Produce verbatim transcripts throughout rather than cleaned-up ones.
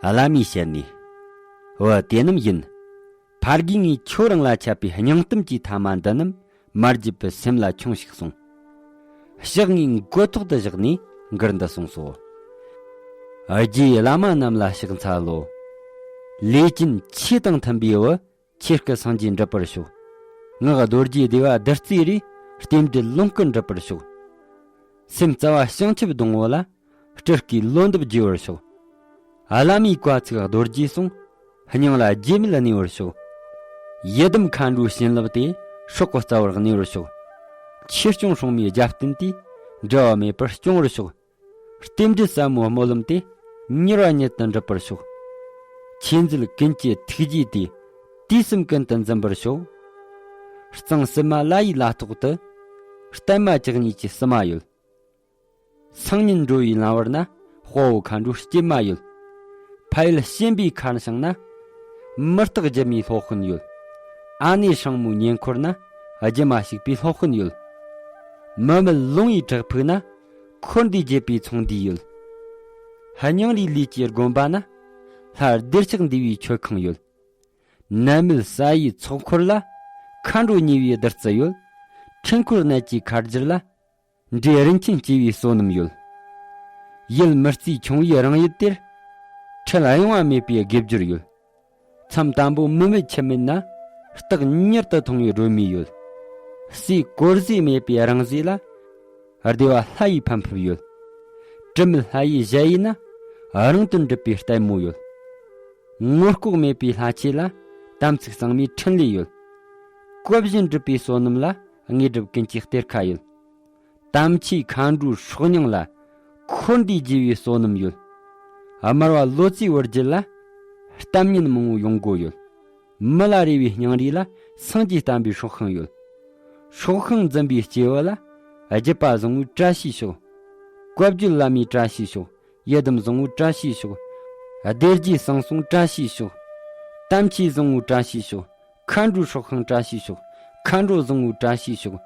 བླ་མའི་ཞལ་ནས། འོ་དེ་རྣམས་ཡིན། ཕ་རྒན་ངས་ཁྱོད་རང་ལ་འཆད་པའི་སྙིང་གཏམ་གྱི་ཐ་མ་འདི་རྣམས་མ་བརྗེད་པར་སེམས་ལ་ཆུང་ཞིག་གསུངས། ཕྱག་གཉིས་མགོ་ཐོག་ཏུ་བཞག་ནས་མགུར་འདི་གསུངས་སོ། རྗེ་བླ་མ་རྣམས་ལ་ཕྱག་འཚལ་ལོ། ལས་ཅན་ཆོས་དང་མཐུན་པའི་བུ། ཆོས་སྐུ་སངས་རྒྱས་འགྲུབ་པར་ཤོག། ངག་རྡོ་རྗེ་བདེ་བ་བདུད་རྩིའི་རི། རྟེན་འབྲེལ་ལོངས་སྐུ་འགྲུབ་པར་ཤོག། སེམས་རྩ་བ་བྱང་ཆུབ་སྡོང་བོ་ལ། སྤྲུལ་སྐུའི་བློ་འདབ་རྒྱས་པར་ཤོག། བླ་མའི་བཀའ་ཚིག་རྡོ་རྗེའི་གསུང་། སྙིང་ལ་རྗེས་མེད་གནས་པར་ཤོག། ཡི་དམ་མཁའ་འགྲོའི་བྱིན་རླབས་དེ། སྲོག་གི་རྩ་བར་གནས་པར་ཤོག། ཆོས་སྐྱོང་སྲུང་མའི་རྒྱབ་རྟེན་དེ། འབྲལ་བ་མེད་པར་སྐྱོང་བར་ཤོག། རྟེན་འབྲེལ་ཟབ་མོའི་སྨོན་ལམ་དེ། མྱུར་བ་ཉིད་དུ་འགྲུབ་པར་ཤོག། ཆོས་མཛད་ཀུན་གྱི་ཐུགས་རྗེ་དེ། དུས་གསུམ་ཀུན་ཏུ་འཛིན་པར་ཤོག། གཙང་སིལ་མ་ལ་ཡི་ལ་ཐོག་ཏུ། བརྟན་མ་བཅུ་གཉིས་ཀྱི་བསུ་མ་ཡོད། སང་ཉིན་འགྲོ་བའི་ལམ་བར་ན། དཔའ་བོ་མཁའ་འགྲོའི་སྐྱེལ་མ་ཡོད། ཕ་ཡུལ་གཤན་པོའི་མཁར་བྱང་ན། མི་རྟག་སྒྱུ་མའི་སློབ་དཔོན་ཡོད། ཨ་ནེ་སྲིང་མོའི་ཉེ་འཁོར་ན། སྒྱུ་མ་ཞིག་པའི་སློབ་དཔོན་ཡོད། མི་མེད་ལུང་བའི་བྲག་ཕུག་ན། འཁོར་འདས་བརྗེད་པའི་ཚོང་འདུས་ཡོད། སྙིང་རུས་ལས་ཀྱི་དགོན་པ་ན། ལྷ་བདེ་ཆགས་འདུས་པའི་མཆོད་ཁང་ཡོད། ནད་མེད་ས་ཡི་ཚོགས་འཁོར་ལ། མཁའ་འགྲོ་ཉེ་བའི་བདུད་རྩི་ཡོད། འཕྲུལ་འཁོར་ནད་ཀྱི་ཁ་སྦྱོར་ལ། འདྲེ་རིན་ཆེན་སྐྱེ་བའི་བསོད་ནམས་ཡོད། ཡུལ་མི་རྩིས་ཆུང་བའི་རང་ཡུལ་དེར། འཕྲལ་གཡེང་བ་མེད་པའི་དགེ་སྦྱོར་ཡོད། མཚམས་དམ་པོ་མི་མེད་ཁྱིམ་མེད་ན། རྟགས་མྱུར་དུ་མཐོང་བའི་སྒྲོན་མེ་ཡོད། ཟས་གོར་ཟས་མེད་པའི་རང་ཟས་ལ། བདེ་བ་ལྷ་ཡི་ཕན་ཕབ་ཡོད། དྲི་མེད་ལྷ་ཡི་ཞལ་ཡིན་ན། རང་དོན་འགྲུབ་པའི་ལྟད་མོ་ཡོད། ངོ་ལྐོག་མེད་པའི་ལྷ་ཆོས་ལ། དམ་ཚིག་གཙང་མའི་འཕྲིན་ལས་ཡོད། བཀའ་བཞིན་སྒྲུབ་པའི་བསོད་ནམས་ལ། དངོས་གྲུབ་ཀུན་གྱི་གཏེར་ཁ་ཡོད། དམ་ཆོས་མཁའ་འགྲོའི་སྲོག་སྙིང་ལ། འཁོར་འདས་རྒྱས་པའི་བསོད་ནམས་ཡོད། དམར་བ་ལོ་ཙཱའི་བུ་རྒྱུད་ལ། གཏམ་སྙན་མང་བོ་ཡོང་སྒོ་ཡོད། མི་ལ་རས་པའི་སྙིང་རུས་ལ། སངས་རྒྱས་བསྟན་པའི་སྲོག་ཤིང་ཡོད། སྲོག་ཤིང་འཛིན་པའི་སྐྱེ་བོ་ལ། བརྒྱུད་པ་བཟང་བོའི་བཀྲ་ཤིས་ཤོག། བཀའ་བརྒྱུད་བླ་མའི་བཀྲ་ཤིས་ཤོག། ཡི་དམ་བཟང་བོའི་བཀྲ་ཤིས་ཤོག། སྡེ་རྗེ་གསང་སྲུང་བཀྲ་ཤིས་ཤོག། དམ་ཆོས་བཟང་བོའི་བཀྲ་ཤིས་ཤོག། མཁའ་འགྲོའི་སྲོག་ཤིང་བཀྲ་ཤིས་ཤོག། མཁའ་འགྲོ་བཟང་བོའི་བཀྲ་ཤིས་ཤོག།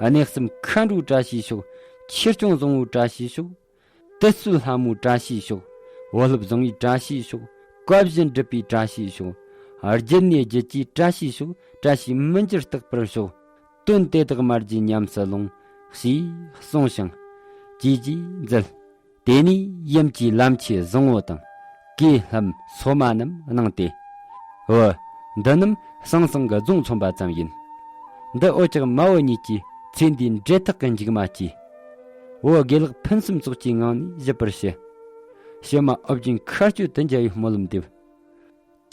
གནས་གསུམ་མཁའ་འགྲོའི་བཀྲ་ཤིས་ཤོག། ཆོས་སྐྱོང་བཟང་བོའི་བཀྲ་ཤིས་ཤོག། དུད་སོལ་ལྷ་མོའི་བཀྲ་ཤིས་ཤོག། བུ་སློབ་བཟང་བོའི་བཀྲ་ཤིས་ཤོག། བཀའ་བཞིན་སྒྲུབ་པའི་བཀྲ་ཤིས་ཤོག། རྒྱུད་ནས་རྒྱུད་ཀྱི་བཀྲ་ཤིས་ཤོག། བཀྲ་ཤིས་མི་འགྱུར་རྟག་པར་ཤོག། དོན་དེ་དག་མ་བརྗེད་ཉམས་སུ་ལོངས། ཞེས་གསུངས་ཤིང་། ཅེས་ཀྱིས་མཛད། དེ་ནས་ཡུམ་གྱིས་ལམ་ཆས་བཟང་བོ་དང་། གོས་ལྷམ་སོ་མ་རྣམས་གནང་སྟེ། འོ། འདི་རྣམས་ཟང་ཟིང་གི་རྫོང་མཚོན་པ་ཙམ་ཡིན། འདི་འོ་ཅག་མ་བུ་གཉིས་ཀྱིས་ཚེ་འདིའི་འབྲེལ་ཐག་གི་མཇུག་མ་བཅད། བུ་དགེ་ལེགས་ཕུན་སུམ་ཚོགས་ཀྱི་ངང་ནས་བཞུད་པར་ཞུ། ཕྱི་མ་ཨོ་རྒྱན་མཁའ་སྤྱོད་དུ་མཇལ་བའི་སྨོན་ལམ་འདེབས།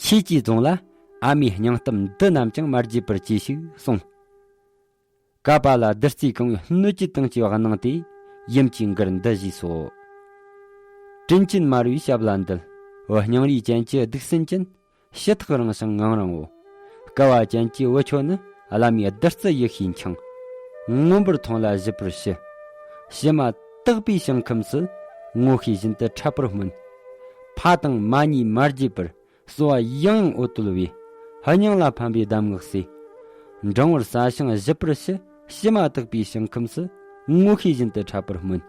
ཁྱེད་ཀྱི་རྫོང་ལ་ཨ་མའི་སྙིང་གཏམ་འདི་རྣམས་ཀྱང་མ་བརྗེད་པར་གྱིས་ཤིག་གསུངས། ཀ་པཱ་ལ་བདུད་རྩིས་གང་བའི་སྣོད་བཅུད་དང་བཅས་པ་གནང་སྟེ་ཡུམ་གྱིས་མགུར་འདི་བཞེས་སོ། དྲིན་ཆེན་མར་པའི་ཞབས་ལ་འདུད། འོ་སྙིང་རུས་ཅན་གྱི་སྡིག་སྲིན་ཅན། ཞུ་དག་རིང་ཞིང་ངང་རིང་བོ། བསྐལ་བ་ཅན་གྱི་བུ་ཁྱོད་ནི། བླ་མའི་བདུད་རྩི་ཡེ་ཤེས་འཆང་། མངོན་པར་མཐོང་ལ་བཞུད་པར་ཞུ། ཕྱི་མ་དག་པའི་ཞིང་ཁམས་སུ། ངོ་ཤེས་བཞིན་དུ་འཕྲད་པར་སྨོན། ཕ་དང་མ་གཉིས་མ་བརྗེད་པར། གསོལ་བ་ཡང་ཡང་འོ་དོད་བས། སྙིང་ལ་ཕན་པའི་གདམས་ངག་གསོས། འབྲིང་བར་གསལ་ཞིང་ཞིབ་པར་ཞུ། ཕྱི་མ་དག་པའི་ཞིང་ཁམས་སུ། ངོ་ཤེས་བཞིན་དུ་འཕྲད་པར་སྨོན།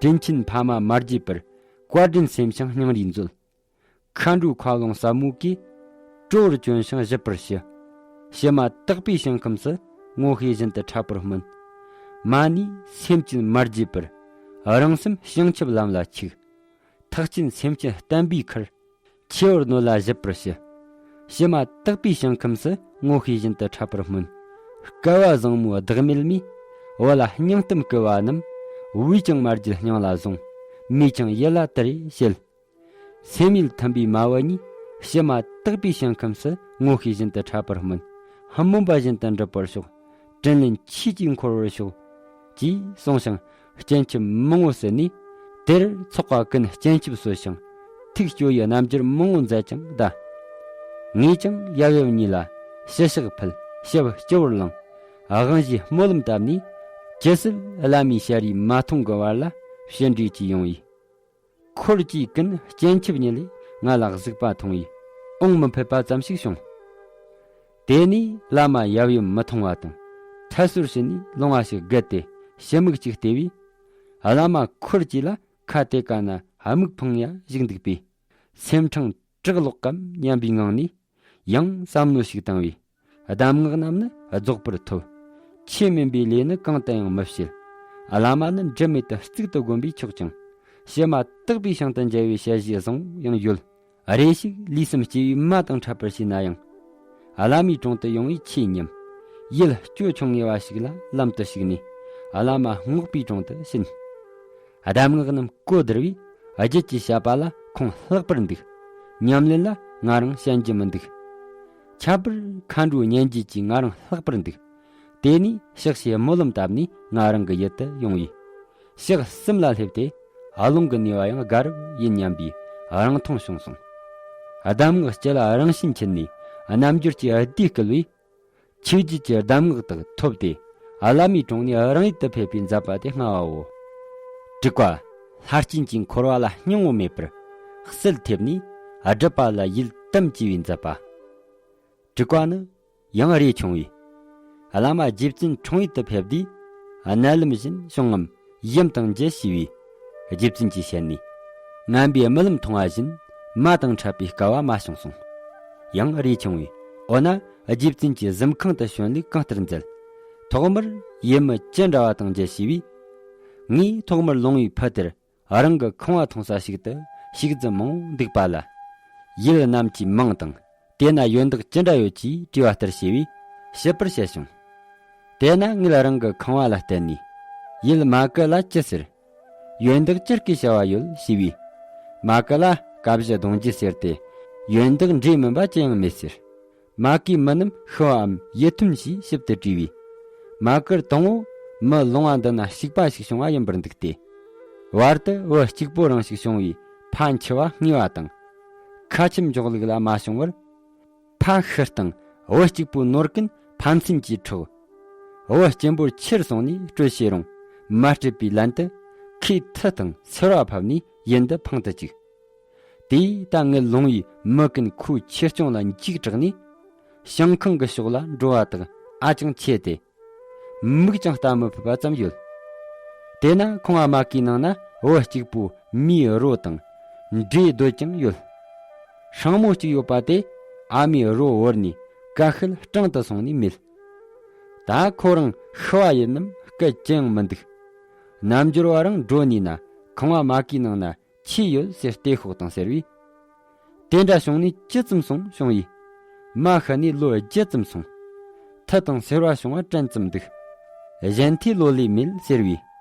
དྲིན་ཆེན་ཕ་མ་མ་བརྗེད་པར། བཀའ་དྲིན་སེམས་ཤིང་སྙིང་རུས་མཛོད། མཁའ་འགྲོའི་མཁའ་ཀློང་ཟབ་མོ་གིས། སྤྲོ་བར་བྱོན་ཞིང་ཞིབ་པར་ཞུ། ཕྱི་མ་དག་པའི་ཞིང་ཁམས་སུ། ངོ་ཤེས་བཞིན་དུ་འཕྲད་པར་སྨོན། མ་ནི་སེམས་ཅན་མ་བརྗེད་པར། རང་སེམས་བྱང་ཆུབ་ལམ་ལ་ཆིག། ཐེག་ཆེན་སེམས་ཅན་བསྟན་པའི་ཁུར། ཆེ་བར་གནོད་ལ་བཞུད་པར་ཞུ། ཕྱི་མ་དག་པའི་ཞིང་ཁམས་སུ། ངོ་ཤེས་བཞིན་དུ་འཕྲད་པར་སྨོན། བསྐལ་བ་བཟང་མོའི་བདག་མེད་མའི། བུ་ལ་སྙིང་གཏམ་བསྐུལ་བ་རྣམས། བུས་ཀྱང་མ་བརྗེད་སྙིང་ལ་བཟུང་། མོས་ཀྱང་ཡིད་ལ་དེ་རེ་བྱེད། སེམས་ཡུལ་མཐུན་པའི་མ་བུ་གཉིས། ཕྱི་མ་དག་པའི་ཞིང་ཁམས་སུ། ངོ་ཤེས་བཞིན་དུ་འཕྲད་པར་སྨོན། སྨོན་པ་བཞིན་དུ་འགྲུབ་པར་ཤོག། དྲིན་ལན་ཆོས་ཀྱིས་འཁོར་བར་ཤོག། ཅེས་གསུངས་ཤིང་། སྤྱན་ཆབ་མང་བོ་བསིལ་ནས། དེར་ཚོགས་པ་ཀུན་སྤྱན་ཆབ་གསོལ་ཞིང་། ཐུགས་སྐྱོ་ཡི་རྣམ་འགྱུར་མང་བོ་མཛད་ཀྱང་གདའ། ངས་ཀྱང་ཡབ་ཡུམ་གཉིས་ལ། ཞུ་ཕྱག་ཕུལ། ཞབས་སྤྱི་བོར་བླངས། དབང་བཞིའི་སྨོན་ལམ་བཏབ་ནས། ཇི་སྲིད་བླ་མའི་ཞལ་རས་མ་མཐོང་གི་བར་ལ། ཕྱི་འབྲེལ་གྱིས་ཡོང་བས། འཁོར་གྱིས་ཀུན་སྤྱན་ཆབ་ཉིད་ལས། ང་ལ་གཟིགས་པ་མཐོང་བས། ཨོང་མི་ཕེབས་པ་ཙམ་ཞིག་བྱུང་། དེ་ནས་བླ་མ་ཡབ་ཡུམ་མི་མཐོང་བ་དང་། ཐད་སོར་ཕྱིན་ནས་ལོང་བ་ཞིག་བརྒལ་ཏེ། ཕྱི་མིག་ཅིག་བལྟས་པས། བླ་མ་འཁོར་གྱིས་ལ་ཁ་དེ་ཀ་ན་སྨུག་འཕངས་ཡ་བཞུགས་འདུག་པས། སེམས་ཕྲེང་བྲག་ལོག་གམ་སྙམ་པའི་ངང་ནས། ཡང་བསམ་བློ་ཞིག་བཏང་བས། གདམས་ངག་རྣམས་ནི་རྫོགས་པར་ཐོབ། ཆོས་མིན་པའི་ལས་ནི་གང་དུ་ཡང་མི་བྱེད། བླ་མ་ནི་འབྲལ་མེད་དུ་གཙུག་ཏུ་བསྒོམ་པས་ཆོག་ཀྱང་། ཕྱི་མ་དག་པའི་ཞིང་དུ་མཇལ་བའི་ཞལ་བཞེས་བཟང་ཡང་ཡོད། རེ་ཞིག་ལུས་སེམས་སྐྱེ་བོའི་མ་དང་འཕྲད་པར་བྱས་ན་ཡང་། བླ་མའི་དྲུང་དུ་ཡོང་བས་ཆོས་ཉམས། ཡུལ་སྐྱོ་ཆུང་ངེས་པ་ཞིག་ལ་ལམ་དུ་ཞུགས་ནས། བླ་མ་རྔོག་པའི་དྲུང་དུ་ཕྱིན། གདམས་ངག་རྣམས་གོ་བསྡུར་བས། རྒྱུད་ཀྱི་བཤད་པ་ལ་ཁུངས་ལྷག་པར་འདུག། ཉམས་ལེན་ལ་ང་རང་ཞན་རྒྱུ་མི་འདུག། ཁྱད་པར་མཁའ་འགྲོའི་སྙན་བརྒྱུད་ཀྱིས་ང་རང་ལྷག་པར་འདུག། དེ་ནས་ཕྱག་བྱས་སྨོན་ལམ་བཏབ་ནས་ང་རང་གི་ཡུལ་དུ་ཡོང་བས། ཕྱག་གསུམ་ལ་སླེབས་ཏེ། རླུང་གི་ནུས་པ་ཡང་དགའ་རབ་ཡིན་སྙམ་པའི་རང་མཐོང་བྱུང་སོང་། གདམས་ངག་སྤྱི་ལ་རང་བཞིན་ཁྱེར་ནས། རྣལ་འབྱོར་གྱི་བདེ་བསྐུལ་བས། ཆོས་བརྒྱུད་ཀྱི་གདམས་ངག་དག་ཐོབ་སྟེ། བླ་མའི་དྲུང་ནས་རང་ཡུལ་དུ་ཕེབས་པའི་མཛད་པ་དེ་སྔ་བའོ། དྲུག་པ། ལྷ་སྐྱེས་ཀྱི་འཁོར་བ་ལ་སྙིང་པོ་མེད་པར་གསལ་ཐེབས་ནས། སྒྲུབ་པ་ལ་ཡིད་དམ་བཅས་པའི་མཛད་པ། དྲུག་པ་ནི། ཡང་རས་ཆུང་བས། བླ་མ་རྗེ་བཙུན་འཁྲུངས་ཡུལ་དུ་ཕེབས་དུས། མནལ་ལམ་བཞིན་བྱུང་ངམ་ཡུམ་དང་མཇལ་ཞེས་པས། རྗེ་བཙུན་གྱིས་བཤད་ནས། ངན་པའི་རྨི་ལམ་མཐོང་བ་བཞིན། མ་དང་འཕྲད་པའི་སྐལ་བ་མ་བྱུང་གསུངས། ཡང་རས་ཆུང་བས། འོ་ན་རྗེ་བཙུན་གྱི་གཟིམ་ཁང་དུ་བྱོན་ལུགས་གང་ལྟར་མཛད། ཐོག་མར་ཡུལ་མི་ཅི་འདྲ་བ་དང་མཇལ་ཞེས་པས། ངས་ཐོག་མར་ལོང་བའི་ཕུ་དེར། རང་གི་ཁང་བ་མཐོང་ས་ཞིག་ཏུ་ཞིག་རྫི་མང་པོ་འདུག་པ་ལ། ཡུལ་རྣམས་ཀྱི་མིང་དང་། དེ་ན་ཡོན་བདག་ཅི་འདྲ་ཡོད་ཅེས་དྲིས་པ་ལྟར་བྱས་པས། ཞིབ་པར་བཤད་བྱུང་། དེ་ན་ངས་རང་གི་ཁང་བ་ལ་བལྟས་ནས། ཡུལ་མ་ཀི་ལ་ཅི་ཟེར། ཡོན་བདག་ཅི་སྐད་བྱ་བ་ཡོད་ཞེས་པས། མ་ཀི་ལ་བཀའ་བཞི་གདུང་བརྒྱུད་ཟེར་ཏེ། ཡོན་བདག་འདྲེས་མིན་པ་ཅི་ཡང་མེད་ཟེར། མ་ཀིའི་མི་རྣམས་ཤི་བའམ་ཡིད་ཐུམ་ཞེས་ཞིབ་ཏུ་དྲིས་པས། མ་ཀིར་དང་པོ་མི་ལོང་བ་འདི་ན་ཞིག་པ་ཞིག་བྱུང་བ་ཡིན་པར་འདུག་སྟེ། བར་དུ་བུ་གཅིག་པོ་རང་ཞིག་བྱུང་བས་ཕ་འཆི་བ་བསྔོས་པ་དང་། ཁ་ཆེམས་འཇོག་ལུགས་ལ་མ་བྱུང་བར། ཕ་ཤི་སྟེང་བུ་གཅིག་པོའི་ནོར་ཀུན་ཕན་ཚུན་གྱིས་འཕྲོག། བུ་གཅེན་པོར་ཁྱེར་སོང་ནས་སྤྲོད་བྱས་རུང་མ་སྤྲད་པའི་ལན་དུ། ཁོས་མཐུ་དང་སེར་བ་ཕབ་ནས་ཡུལ་འདི་འཕངས་དུ་བཅུག། དེས་ད་ངེད་ལོང་བའི་མི་ཀུན་ཁོའི་ཆོས་སྐྱོང་ལ་འཇིགས་སྐྲག་ནས། ཞིང་ཁང་གི་ཕྱོགས་ལ་འགྲོ་བ་དག་ཨ་ཅང་ཆེ་སྟེ། མིག་ཀྱང་ལྟ་མི་ཕོད་པ་ཙམ་ཡོད། དེ་ན་ཁང་བ་མ་ཀིའི་ནང་ན་བུ་གཅིག་པུ་མིའི་རོ་དང་འདྲེའི་རྡོ་ཀྱང་ཡོད། སྲིང་མོ་གཅིག་ཡོད་པ་དེ་ཨ་མའི་རོ་བོར་ནས་ཀ་ཤེད་སྤྲང་དུ་སོང་ནས་མེད། ད་ཁོ་རང་ཤི་བ་ཡིན་ནམ་སྐད་ཅི་ཡང་མི་འདུག། རྣལ་འབྱོར་བ་རང་འགྲོ་ནས་ན་ཁང་བ་མ་ཀིའི་ནང་ན་ཆོས་ཡོད་ཟེར་ལྟོས་ཤོག་དང་ཟེར་བས། དེ་འདྲ་བྱུང་ནས་ཅི་ཙམ་སོང་བྱུང་ཡིས། མ་ཤི་ནས་ལོ་བརྒྱད་ཙམ་སོང་། མཐུ་དང་སེར་བ་བྱུང་བ་དྲན་ཙམ་འདུག། གཞན་དེའི་ལོ་ལས་མེད་ཟེར་བས།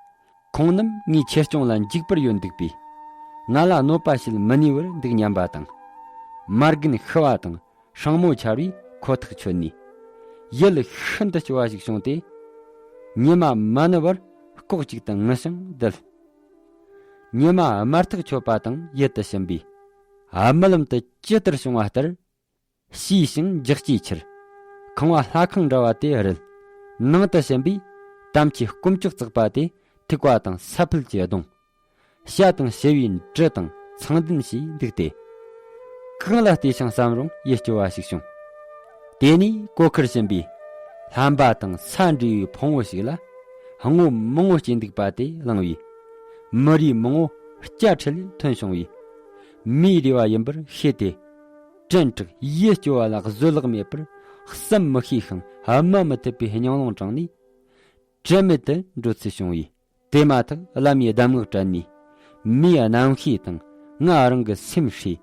ཁོང་རྣམས་ངའི་ཆོས་སྐྱོང་ལ་འཇིགས་པར་ཡོད་འདུག་པས། ང་ལ་གནོད་པ་བྱེད་མི་ནུས་པར་འདུག་སྙམ་པ་དང་། མ་རྒན་ཤི་བ་དང་སྲིང་མོ་ཆར་བས་ཁོ་ཐག་ཆོད་ནས། ཡིད་ཤིན་ཏུ་སྐྱོ་བ་ཞིག་བྱུང་སྟེ། ཉི་མ་མ་ནུབ་བར་ལྐོག་ཅིག་ཏུ་ངུ་ཞིང་བསྡད། ཉི་མ་དམར་ཐག་ཆོད་པ་དང་ཡུལ་དུ་ཕྱིན་པས། རྨི་ལམ་དུ་ཇི་ལྟར་བྱུང་བ་ལྟར། ཤེས་ཤིང་འཇགས་ཀྱི་ཕྱིར། ཁང་བ་ལྷ་ཁང་འདྲ་བ་དེ་རིལ། ནང་དུ་ཕྱིན་པས། དམ་ཆོས་དཀོན་མཆོག་བརྩེགས་པ་དེ་ཐུག་པ་དང་ས་ཕུལ་གྱི་གདུང་། བྱ་དང་བྱི་བའི་འབྲུ་དང་ཚང་ལྡན་ཞིག་འདུག་སྟེ། གང་ལ་བལྟས་ཤིང་བསམ་རུང་ཡིད་སྐྱོ་བ་ཞིག་བྱུང་། དེ་ནས་གོ་ཁར་ཕྱིན་པས། ལྷམ་པ་དང་ས་འདྲ་བའི་ཕུང་བོ་ཞིག་ལ། སྔོ་མང་བོ་སྐྱེས་འདུག་པ་དེ་བླངས་པས། མི་རུས་མང་བོ་སྐྱ་ཁྲི་ལས་ཐོན་བྱུང་བས། མིའི་རུས་པ་ཡིན་པར་ཤེས་ཏེ། དྲན་དྲག་ཡིད་སྐྱོ་བ་ལ་བཟོད་གླགས་མེད་པར་བསམ་མི་ཤེས་ཤིང་སྨྲ་མི་ཐུབ་པའི་སྙིང་རླུང་དྲངས་ནས། དྲན་མེད་དུ་འགྲོ་ཚུལ་བྱུང་བས། དེ་མ་ཐག་བླ་མའི་གདམས་ངག་དྲན་ནས། མིའི་རྣམ་ཤེས་དང་ང་རང་གི་སེམས་ཧྲིལ།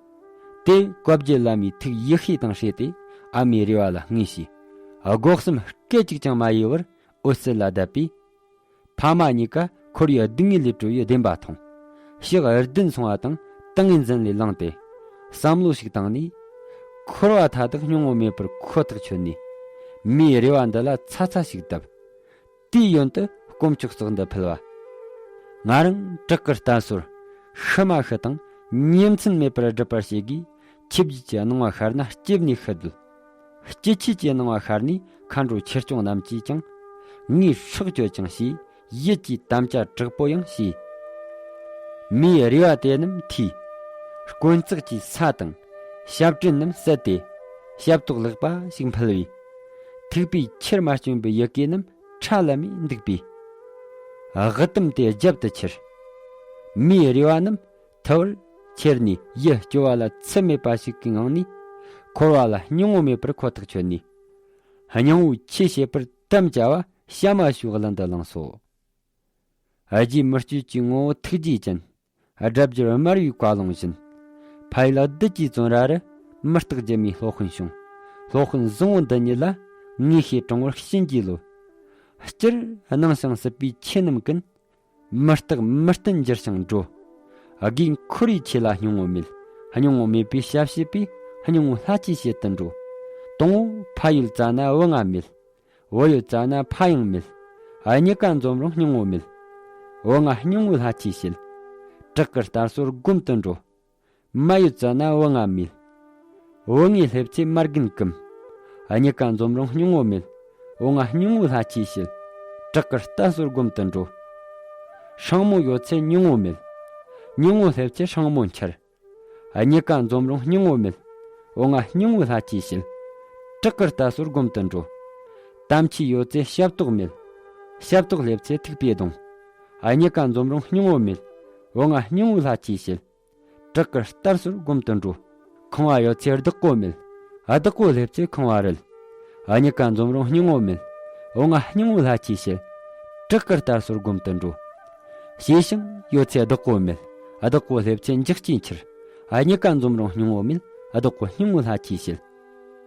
དེ་བཀའ་བརྒྱུད་བླ་མའི་ཐུགས་ཡིད་ཤེས་དང་ཧྲིལ་ཏེ་ཨ་མའི་རུས་པ་ལ་བསྔོས་ཤིང་། སྒོ་གསུམ་སྐད་ཅིག་ཀྱང་མ་ཡེ་བར་འོད་གསལ་ལ་བསྡད་པས། ཕ་མ་གཉིས་ཀ་འཁོར་བའི་སྡུག་བསྔལ་ལས་གྲོལ་བའི་བདེན་པ་མཐོང་། ཕྱག་བདུན་སོང་བ་དང་ཏིང་ངེ་འཛིན་ལས་ལངས་ཏེ། བསམ་བློ་ཞིག་བཏང་ནས། འཁོར་བ་མཐའ་དག་སྙིང་པོ་མེད་པར་ཁོ་ཐག་ཆོད་ནས། མིའི་རེ་བ་འདི་ལ་ཚ་ཚ་ཞིག་བཏབ། དེའི་ཡོན་དུ་དཀོན་མཆོག་གསོག་འདི་ཕུལ་བ། ང་རང་བྲག་གི་རྟ་ཟོར་ཤི་མ་ཤི་དང་ཉིན་མཚན་མེད་པར་སྒྲུབ་པར་བྱེད་དགོས། ཆོས་བརྒྱུད་ཀྱི་སྣང་བ་ཤར་ན་ལྕེབས་ནས་ཤི་སྡོད། སྐྱེ་མཆེད་ཀྱི་སྣང་བ་ཤར་ནས་མཁའ་འགྲོ་ཆོས་སྐྱོང་རྣམས་ཀྱིས་ཀྱང་ངའི་སྲོག་གཅོད་ཅིང་ཞེས་ཡིད་ཀྱི་དམ་བཅའ་དྲག་པོ་ཡང་བྱས། མིའི་རེ་བ་དེ་རྣམས་ཐོས། དཀོན་བརྩེགས་ཀྱི་ས་དང་ཞབས་བྲན་རྣམས་བསད་དེ། ཞབས་ཏོག་ལེགས་པ་ཞིག་འཕུལ་བས། ཐུག་པའི་ཆུར་མ་བསྐྱོན་པའི་ཡི་གེ་རྣམས་ཁྲ་ལམ་མེ་འདུག་པས། དབུ་དུམ་དེ་རྒྱབ་ཏུ་ཁྱེར། མིའི་རེ་བ་རྣམས་ཐུབ་པར་ ཁྱེར་ནས་ཡིད་སྐྱོ་བ་ལ་ཚད་མེད་པ་ཞིག་གི་ངང་ནས། འཁོར་བ་ལ་སྙིང་བོ་མེད་པར་ཁོ་ཐག་ཆོད་ནས། སྙིང་བོའི་ཆོས་བཤད་པར་དམ་བཅའ་བ་བྱ་མ་ཞུ་གླིང་དུ་བླངས་སོ། རྗེ་མི་བསྐྱོད་ཀྱི་ངོ་བོ་ཐུགས་རྗེ་ཅན། སྒྲ་བསྒྱུར་དམར་བའི་བཀའ་ལུང་བཞིན། ཕ་ཡུལ་བདུད་ཀྱི་བཙོན་ར་རུ། མི་རྟག་སྒྱུ་མའི་སློབ་དཔོན་བྱུང་། སློབ་དཔོན་བཟང་བོ་འདི་ཉིད་ལ། ངེས་ཤེས་དྲང་བོར་བྱིན་གྱིས་རློབས། སྤྱིར་སྣང་ཞིང་སྲིད་པའི་ཆོས་རྣམས་ཀུན། མི་རྟག་མི་བརྟན་འགྱུར་ཞིང་འགྲོ། དགོས་འཁོར་བའི་ཆོས་ལ་སྙིང་བོ་མེད། སྙིང་བོ་མེད་པའི་ཞབས་ཕྱི་པས། སྙིང་བོའི་ལྷ་ཆོས་བྱེད་དུ་འགྲོ། དང་པོ་ཕ་ཡུལ་བཙལ་ན་བུ་ང་མེད། བུ་ཡུལ་བཙལ་ན་ཕ་ཡང་མེད། གཉིས་ཀ་འཛོམས་རུང་སྙིང་བོ་མེད། བུ་ང་སྙིང་བོའི་ལྷ་ཆོས་བྱེད། བྲག་གི་རྟ་སོར་སྒོམ་དུ་འགྲོ། མ་ཡུལ་བཙལ་ན་བུ་ང་མེད། བུ་ངའི་སླེབས་ཚེ་མ་རྒན་བསྐུམ། གཉིས་ཀ་འཛོམས་རུང་སྙིང་བོ་མེད། བུ་ང་སྙིང་བོའི་ལྷ་ཆོས་བྱེད། བྲག་གི་རྟ་སོར་སྒོམ་དུ་འགྲོ། སྲིང་མོ་ཡོད་ཚེ་སྙིང་བོ་མེད། སྙིང་བོ་སླེབས་ཚེ་སྲིང་མོ་འཁྱེར། གཉིས་ཀ་འཛོམས་རུང་སྙིང་བོ་མེད། བུ་ང་སྙིང་བོའི་ལྷ་ཆོས་བྱེད། བྲག་གི་རྟ་སོར་སྒོམ་དུ་འགྲོ། དམ་ཆོས་ཡོད་ཚེ་ཞབས་ཏོག་མེད། ཞབས་ཏོག་སླེབས་ཚེ་ཐུག་པས་གདུང་། གཉིས་ཀ་འཛོམས་རུང་སྙིང་བོ་མེད། བུ་ང་སྙིང་བོའི་ལྷ་ཆོས་བྱེད། བྲག་གི་རྟ་སོར་སྒོམ་དུ་འགྲོ། ཁང་བ་ཡོད་ཚེ་བདག་པོ་མེད། བདག་པོ་སླེབས་ཚེ་ཁང་བ་རུལ། གཉིས་ཀ་འཛོམས་རུང་སྙིང་བོ་མེད། བུ་ང་སྙིང་བོའི་ལྷ་ཆོས་བྱེད། བྲག་གི་རྟ་སོར་སྒོམ་དུ་འགྲོ། ཞེ་ཞང་ཡོད་ཚེ་བདག་པོ་མེད། བདག་པོ་སླེབས་ཚེ་འཇིགས་སྐྱེས་འཁྱེར། གཉིས་ཀ་འཛོམས་རུང་སྙིང་བོ་མེད། བདག་པོ་སྙིང་བོའི་ལྷ་ཆོས་བྱེད།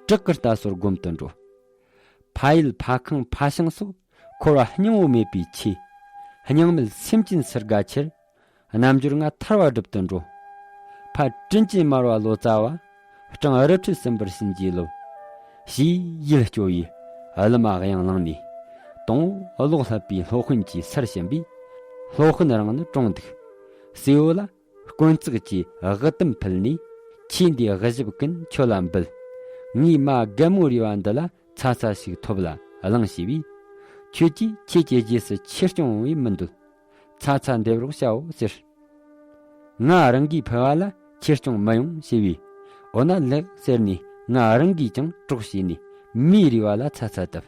བྲག་གི་རྟ་སོར་སྒོམ་དུ་འགྲོ། ཕ་ཡུལ་ཕ་ཁང་ཕ་ཞིང་སོགས། འཁོར་བ་སྙིང་བོ་མེད་པའི་ཆོས། སྙིང་མེད་སེམས་ཅན་སུ་དགའ་ཁྱེར། རྣལ་འབྱོར་ང་ཐར་བ་སྒྲུབ་ཏུ་འགྲོ། ཕ་དྲིན་ཅན་མར་པ་ལོ་ཙཱ་བ། སྤྲང་རི་ཁྲོད་གསུམ་པར་བྱིན་གྱིས་རློབས། ཞེས་ཡིད་སྐྱོ་བའི་གླུ་མ་དབྱངས་བླངས་ནས། དང་པོ་གློག་བསླད་པའི་སློབ་དཔོན་གྱི་སར་ཕྱིན་པས། སློབ་དཔོན་རང་ནི་གྲོངས་འདུག། གསོལ་བ་ལ། དཀོན་བརྩེགས་ཀྱི་དབུ་དུམ་ཕུལ་ནས། ཆོས་འདིའི་དབུ་ཞབས་ཀུན་ཁྱོད་ལ་འབུལ། ངའི་མ་རྒན་མོ་རུས་པ་འདི་ལ་ཚ་ཚ་ཞིག་ཐོབ་ལ་བླངས་ཞེས་པས། ཁྱོད་ཀྱིས་ཁྱེད་ཀྱི་རྗེས་སུ་ཆོས་སྐྱོང་བས་མི་འདོད། ཚ་ཚ་འདེབས་རོགས་བྱའོ་ཟེར། ང་རང་གིས་ཕུལ་བ་ལ་ཆོས་སྐྱོང་མི་ཡོང་ཞེས་པས། འོ་ན་ལེགས་ཟེར་ནས། ང་རང་གིས་ཀྱང་གྲོགས་བྱས་ནས། མའི་རུས་པ་ལ་ཚ་ཚ་བཏབ།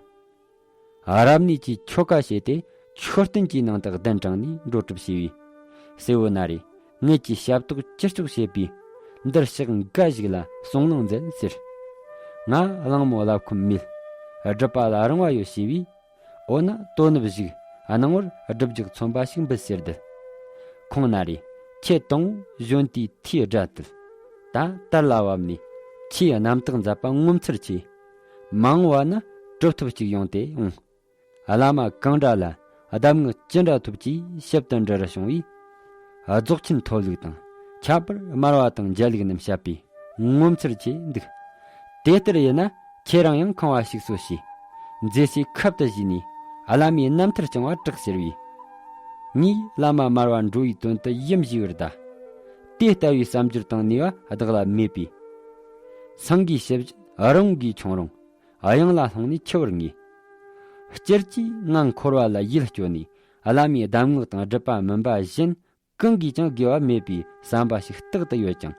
རབ་གནས་ཀྱི་ཆོ་ག་བྱས་ཏེ། མཆོད་རྟེན་གྱི་ནང་དུ་གདན་དྲངས་ནས་འགྲོ་གྲབས་བྱས་པས། གསལ་བོ་ན་རེ། ངེད་ཀྱི་ཞབས་ཏོག་ཅི་ལྕོགས་བྱེད་པའི། འདིར་ཞག་འགའ་ཞིག་ལ་གསུང་གླེང་མཛད་ཟེར། ང་གླེང་མོ་བླ་ཁོམ་མེད། སྒྲུབ་པ་ལ་རིང་བ་ཡོད་ཞེས་པས། འོ་ན་དོ་ནུབ་བཞུགས། སྣང་ངོར་སྒྲུབ་རྒྱག་ཚོན་པ་ཞིག་འབུལ་ཟེར་དུ། ཁོང་ན་རེ། ཁྱེད་དང་གཞོན་དུས་ཐོས་སྒྲ་དུལ། ད་དར་ལ་བབས་ནས། ཆེས་རྣམ་དག་མཛད་པ་ངོ་མཚར་ཆེ། མ་འོངས་པ་ན་གྲུབ་ཐོབ་ཅིག་ཡོང་སྟེ་འོང་། བླ་མ་གང་འདྲ་ལ་གདམས་ངག་ཅི་འདྲ་ཐོབ་ཀྱིས་ཞབས་ཏུ་འབྲི་རུ་བྱུང་བས། རྫོགས་ཆེན་ཐོབ་ལུགས་དང་། ཁྱད་པར་དམར་བ་དང་འཇའ་ལུག་རྣམས་བཤད་པས་ངོ་མཚར་ཆེ་འདུག། དེ་ལྟར་ཡིན་ན་ཁྱེད་རང་ཡང་ཁང་བ་ཞིག་གསོ་ཞེས། མཛེས་སའི་ཁབ་ཏུ་བཞེས་ནས། བླ་མའི་རྣམ་ཐར་བསྐྱང་བར་གྲགས་ཟེར་བས། ངས་བླ་མ་དམར་བ་འགྲོ་བའི་དོན་དུ་ཡུམ་བཞེས་པར་གདའ། དེ་ལྟ་བུའི་བསམ་སྦྱོར་དང་ནུས་པ་བདག་ལ་མེད་པས། སེང་གེའི་ཞབས་ཀྱུ་རི་བོང་གིས་ཁྱོང་རུང་། གཡང་ལ་ལྷུང་ནས་འཆི་བར་ངེས། སྤྱིར་གྱིས་ང་འཁོར་བ་ལ་ཡིད་སྐྱོ་ནས། བླ་མའི་གདམས་ངག་དང་སྒྲུབ་པ་མིན་པ་གཞན་གང་གིས་ཀྱང་དགེ་བ་མེད་པའི་བསམ་པ་ཞིག་རྟག་ཏུ་ཡོད་ཀྱང་།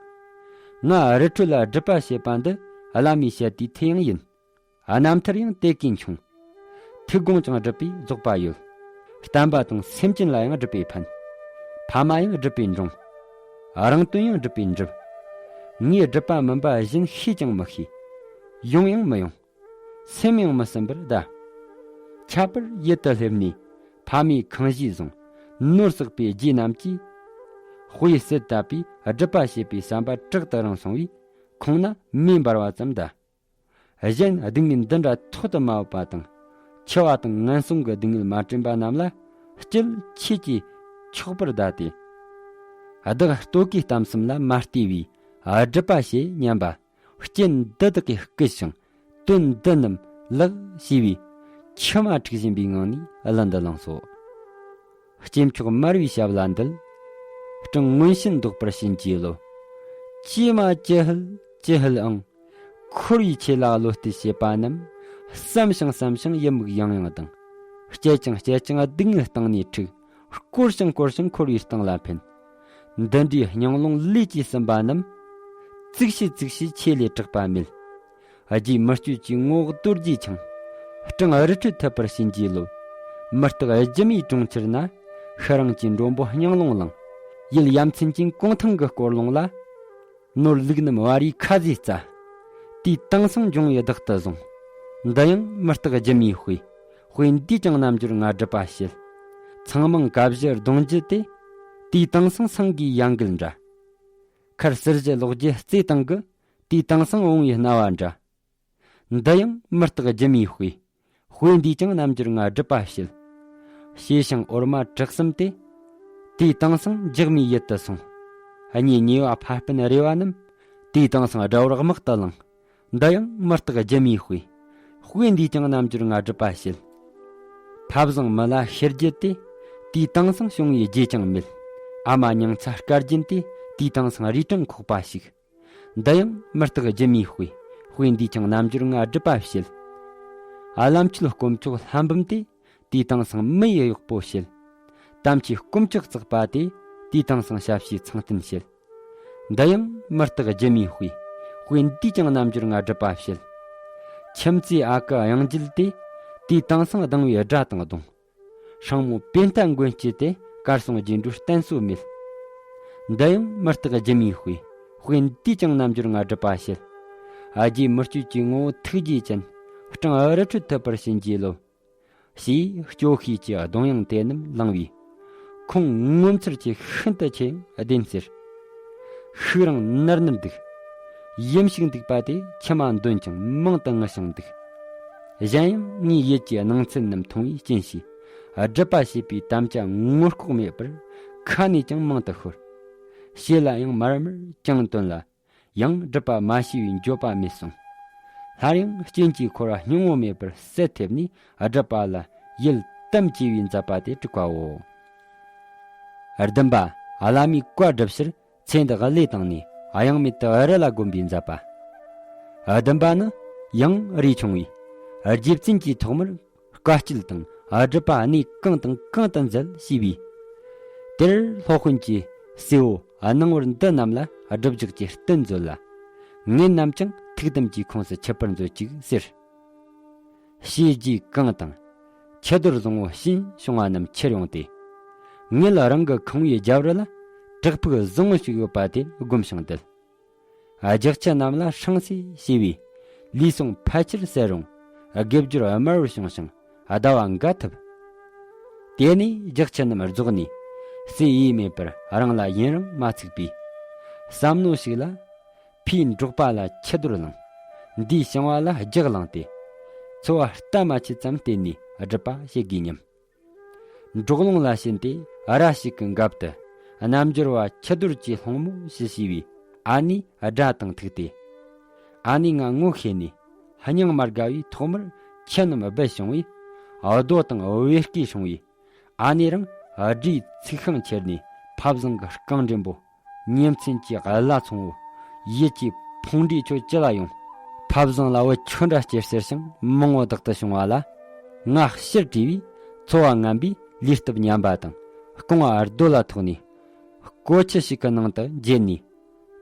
ང་རི་ཁྲོད་ལ་སྒྲུབ་པ་བྱེད་པ་འདི་བླ་མའི་ཞལ་ཏེ་ཐོས་ཡང་ཡིན། རྣམ་ཐར་ཡང་དེ་གས་འཁྱོངས། ཐུགས་དགོངས་ཀྱང་སྒྲུབ་པས་རྫོགས་པ་ཡོད། བསྟན་པ་དང་སེམས་ཅན་ལ་ཡང་སྒྲུབ་པས་ཕན། ཕ་མ་ཡང་སྒྲུབ་པས་འབྲོངས། རང་དོན་ཡང་སྒྲུབ་པས་འགྲུབ། ངས་སྒྲུབ་པ་མིན་པ་གཞན་ཤེས་ཀྱང་མི་ཤེས། ཡོང་ཡང་མི་ཡོང་། སེམས་ཡང་མི་སེམས་པར་གདའ། ཁྱད་པར་ཡུལ་དུ་སླེབས་ནས་ཕ་མའི་ཁང་གཞིས་བཟུང་། ནོར་བསགས་པའི་རྗེས་རྣམས་ཀྱིས། དཔེ་སྲིད་དད་པའི་སྒྲུབ་པ་བྱེད་པའི་བསམ་པ་དྲག་ཏུ་རིང་སོང་བས། ཁོང་ན་མེ་འབར་བ་ཙམ་གདའ། གཞན་སྡུག་བསྔལ་འདི་འདྲ་ཐོག་ཏུ་མ་བབས་པ་དང་། འཆི་བ་དང་ངན་སོང་གི་སྡུག་བསྔལ་མ་དྲན་པ་རྣམས་ལ་སྐྱིད་ཆོས་ཀྱིས་ཆོག་པར་གདའ་སྟེ། བདག་ལྟོ་གོས་གཏམ་གསུམ་ལ་མ་ལྟོས་པའི་སྒྲུབ་པ་བྱེད་སྙམ་པ། རྐྱེན་འདི་དག་གིས་བསྐུལ་ཞིང་དོན་འདི་རྣམས་ལགས་ཞེས་པའི་མཆི་མ་འཁྲིག་བཞིན་པའི་ངང་ནས་གླུ་འདི་བླངས་སོ། སྐྱེས་མཆོག་དམར་བའི་ཞབས་ལ་འདུད། སྤྲིན་མངོན་ཞེན་ལྡོག་པར་བྱིན་གྱིས་རློབས། ཀྱེ་མ་ཀྱི་ཧུད་ཀྱི་ཧུད་ཨང་། འཁོར་བའི་ཆོས་ལ་བློ་གཏད་བྱེད་པ་རྣམས། བསམ་ཞིང་བསམ་ཞིང་ཡི་མུག་ཡང་ཡང་ལྡང་། སྐྱེས་ཀྱང་སྐྱེས་ཀྱང་སྡུག་བསྔལ་སྟེང་ནས་འཁྲུག། བསྐོར་ཞིང་བསྐོར་ཞིང་འཁོར་བའི་སྟེང་ལ་འཕེན། འདི་འདྲའི་སྙིང་རླུང་ལུས་ཀྱིས་ཟིན་པ་རྣམས། ཙིག་ཤོས་ཙིག་ཤོས་ཆོས་ལས་གྲགས་པ་མེད། རྗེ་མི་བསྐྱོད་ཀྱི་ངོ་བོ་རྡོ་རྗེ་འཆང་། སྤྲིན་རི་ཁྲོད་ཐུབ་པར་བྱིན་གྱིས་རློབས། མི་རྟག་སྒྱུ་མའི་གྲོང་ཁྱེར་ན། ཤི་རིང་གི་མགྲོན་པོ་སྙིང་རླུང་ལངས། ཡུལ་ཡ་མཚན་ཅན་གུང་ཐང་གི་སྐོར་ལུང་ལ། ནོར་ལུག་རྣམས་བ་རིའི་ཁ་ཟས་རྩྭ། དུས་དེང་སང་འབྱུང་བའི་བདག་ཏུ་བཟུང་། འདི་ཡང་མི་རྟག་སྒྱུ་མའི་དཔེ། དཔེ་འདིས་ཀྱང་རྣལ་འབྱོར་ང་སྒྲུབ་པ་བྱེད། ཚང་མང་བཀའ་བཞི་གདུང་བརྒྱུད་དེ། དུས་དེང་སང་སེང་གེའི་ཡན་གིལ་འདྲ། མཁར་ཟུར་བཞི་ལོགས་བརྒྱད་རྩེ་སྟེང་གི། དུས་དེང་སང་འོང་བའི་སྣ་བ་འདྲ། འདི་ཡང་མི་རྟག་སྒྱུ་མའི་དཔེ། དཔེ་འདིས་ཀྱང་རྣལ་འབྱོར་ང་སྒྲུབ་པ་བྱེད། ཞེས་ཤིང་འོར་མ་དྲུག་གསུམ་སྟེ། དུས་དེང་སང་འཇག་མའི་ཡུལ་དུ་སོང་། གཉེན་ཉེ་བ་ཕ་སྤུན་རེ་བ་རྣམས། དུས་དེང་སང་དགྲ་བོར་དམག་ཏུ་ལངས། འདི་ཡང་མི་རྟག་སྒྱུ་མའི་དཔེ། དཔེ་འདིས་ཀྱང་རྣལ་འབྱོར་ང་སྒྲུབ་པ་བྱེད། ཕ་བཟང་མི་ལ་ཤེར་རྒྱུད་དེ། དུས་དེང་སང་བྱུང་བའི་རྗེས་ཀྱང་མེད། ཨ་མ་མྱང་ཚ་སྐར་རྒྱན་དེ། དུས་དེང་སང་རུས་ཀྲང་ཁོག་པ་ཞིག། འདི་ཡང་མི་རྟག་སྒྱུ་མའི་དཔེ། དཔེ་འདིས་ཀྱང་རྣལ་འབྱོར་ང་སྒྲུབ་པ་བྱེད། ཨ་ལམ་ཆོད་དཀོན་མཆོག་ལྷ་འབུམ་སྟེ། དུས་དེང་སང་མི་ཡི་གཡོག་པོ་བྱེད། དམ་ཆོས་དཀོན་མཆོག་བརྩེགས་པ་དེ། དུས་དེང་སང་ཞབས་ཕྱི་ཚང་བསྟེན་བྱེད། འདི་ཡང་མི་རྟག་སྒྱུ་མའི་དཔེ། དཔེ་འདིས་ཀྱང་རྣལ་འབྱོར་ང་སྒྲུབ་པ་བྱེད། ཁྱིམ་མཚེས་ཨ་ཁུ་གཡང་འགྱེད་དེ། དུས་དེང་སང་སྡང་བའི་དགྲ་དང་གདོང་། སྲིང་མོ་པེ་ཏ་མགོན་སྐྱེས་ཏེ། གར་སོང་རྗེས་འགྲོ་བསྟེན་སྲོལ་མེད། འདི་ཡང་མི་རྟག་སྒྱུ་མའི་དཔེ། དཔེ་འདིས་ཀྱང་རྣལ་འབྱོར་ང་སྒྲུབ་པ་བྱེད། ཨ་རྒྱས་མི་བསྐྱོད་ཀྱི་ངོ་བོ་ཐུགས་རྗེ་ཅན། སྤྲིན་རི་ཁྲོད་ཐུབ་པར་བྱིན་གྱིས་རློབས། ཞེས་སྐྱོ་ཤས་ཀྱི་གདུང་དབྱངས་དེ་རྣམས་བླངས་པས། ཁོང་ངོ་མཚར་གྱིས་ཤིན་ཏུ་ཆེ་ཡང་བདེན་ཟེར། ཤུགས་རིང་ནར་ནར་འདུག། ཡིད་ཞིག་འདུག་པ་དེ་མཆི་མ་འདོན་ཀྱང་མང་དུ་ངུ་ཞིང་འདུག། གཞན་ཡང་ངའི་ཡིད་ཀྱི་སྣང་ཚུལ་རྣམས་མཐོང་བས་སྐྱེན་ཞེས། སྒྲུབ་པ་བྱེད་པའི་དམ་བཅའ་ངོ་ལྐོག་མེད་པར་ཁ་ནས་ཀྱང་མང་དུ་ཤོར། ཞེ་ལ་ཡང་མར་མར་ཀྱང་བཏོན་ལ། ཡང་སྒྲུབ་པ་མ་བྱས་པའི་འགྱོད་པ་མེད་གསུངས། སླར་ཡང་སྐྱེན་གྱིས་འཁོར་བ་སྙིང་བོ་མེད་པར་གསལ་ཐེབས་ནས་སྒྲུབ་པ་ལ་ཡིད་དམ་བཅས་པའི་མཛད་པ་དེ་དྲུག་པའོ། བདུན་པ། བླ་མའི་བཀའ་སྒྲུབ་ཕྱིར་ཚེ་འདི་བློས་བཏང་ནས་གཡེང་མེད་དུ་རི་ལ་བསྒོམ་པའི་མཛད་པ། བདུན་པ་ནི་ཡང་རས་ཆུང་བས་རྗེ་བཙུན་གྱིས་ཐོག་མར་བཀའ་སྤྱོད་དང་སྒྲུབ་པ་གནས་གང་དང་གང་དུ་མཛད་ཞེས་པས། དེར་སློབ་དཔོན་གྱིས་གསོལ་བོ་སྣང་བར་འདི་རྣམས་ལ་སྒྲུབ་རྒྱགས་ཀྱི་རྟེན་མཛོད་ལ། ངེད་རྣམས་ཀྱང་ཐུགས་དམ་གྱི་ཁོངས་སུ་ཆུད་པར་མཛོད་ཅིག་ཟེར། ཞེས་རྗེས་གང་དང་། ཁྱི་རྡོར་བཟང་བོ་ཞིང་བྱུང་བ་རྣམས་ཁྱེར་ཡོང་སྟེ། ངེད་རང་གི་ཁང་བའི་རྒྱབ་རི་ལ་བྲག་ཕུག་བཟང་བོ་ཞིག་ཡོད་པ་དེར་བསྒོམ་ཞིང་བསྡད། རྒྱགས་ཁྱི་རྣམས་ལ་སྲང་སེ་ཞེས་པས། ལུས་ཟུངས་ཕལ་ཆེར་གསལ་རུང་། དགེ་སྦྱོར་དམར་བར་བྱུང་ཞིང་ཟླ་བ་འགའ་ཐུབ། དེ་ནས་རྒྱགས་ཁྱི་རྣམས་རྫོགས་ནས། སྲས་ཡེ་མེད་པར་རང་ལ་ཡུན་རིང་མ་ཚུགས་པས། བསམ་མནོ་ཞིག་ལ། ཕའི་འབྲོག་པ་ལ་ཁྱི་རྡོར་བླངས། འདིས་ཞིང་བ་ལ་རྒྱགས་བླངས་ཏེ། འཚོ་བ་ལྟ་མ་ཆད་ཙམ་བརྟེན་ནས་སྒྲུབ་པ་བྱེད་དགོས་སྙམ། འབྲོག་ལུང་ལ་ཕྱིན་ཏེ་ར་ཞིག་གི་འགབ་ཏུ་རྣལ་འབྱོར་བ་ཁྱི་རྡོར་གྱི་སློང་མོ་ཞུ་ཞེས་པའི་ཨ་ནེའི་སྒྲ་དང་ཐུག་སྟེ། ཨ་ནེ་ང་ངོ་ཤེས་ནས་སྙིང་མ་དགའ་བས་ཐོག་མར་ཁྱི་རྣམས་སྦད་བྱུང་བས། རྡོ་དང་བེར་སྐས་བྱུང་བས། ཨ་ནེ་རང་སྒྲའི་ཚིག་ཤིང་ཁྱེར་ནས་ཕ་བཟང་གི་རྐང་འདྲེན་པོ། ཉིན་མཚན་གྱི་བརླ་ཚོང་བོ། ཡིད་ཀྱི་ཕུང་འདྲེ་ཁྱོད་ཅི་ལ་ཡོང་། ཕ་བཟང་ལ་བུ་ཁྱོད་འདྲ་སྐྱེར་ཟེར་ཞིང་མང་བོ་བདག་ཏུ་བྱུང་བ་ལ། ང་ཕྱིར་བྲོས་པས་འཚོ་བ་ངན་པས་ལུས་སྟོབས་ཉམས་པ་དང་རྐང་བ་རྡོ་ལ་ཐོགས་ནས། ཀོ་ཆུ་ཞིག་གི་ནང་དུ་འགྱེལ་ནས།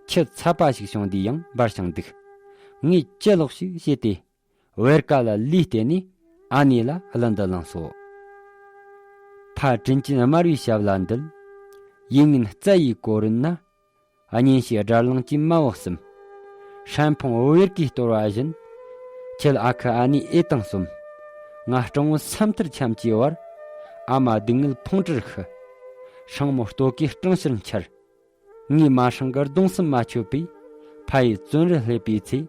ཁྱི་ཚ་པ་ཞིག་བྱུང་དུས་ཡང་འབར་ཞིང་འདུག། ངས་ཅི་ལོག་ཞིག་བྱས་ཏེ། བེར་ཀ་ལ་ལུས་བརྟེན་ནས་ཨ་ནེ་ལ་གླུ་འདི་བླངས་སོ། ཕ་དྲིན་ཅན་དམར་བའི་ཞབས་ལ་འདུད། ཡིད་ངན་རྩ་ཡི་གོ་རིམ་ན། གཉེན་བཤེས་དགྲར་ལངས་ཀྱི་མ་བུ་གསུམ། ཧྲན་ཕུང་བེར་ཀའི་གཏོར་བ་བཞིན། ཁྱེད་ཨ་ཁུ་ཨ་ནེ་ཨེ་དང་གསུམ། ང་སྤྲང་བོ་སེམས་ཐར་འཁྱམས་ཀྱི་བར། ཨ་མ་སྡུག་བསྔལ་ཕུང་བྲུར་ཤི། སྲིང་མོ་ལྟོ་གོས་སྤྲང་ཕྱིར་འཕྱར། ངའི་མ་སྲང་གི་གདུང་སེམས་མ་ཆོད་པས། ཕ་ཡི་བཙོན་རར་སླེབས་པའི་ཚེ།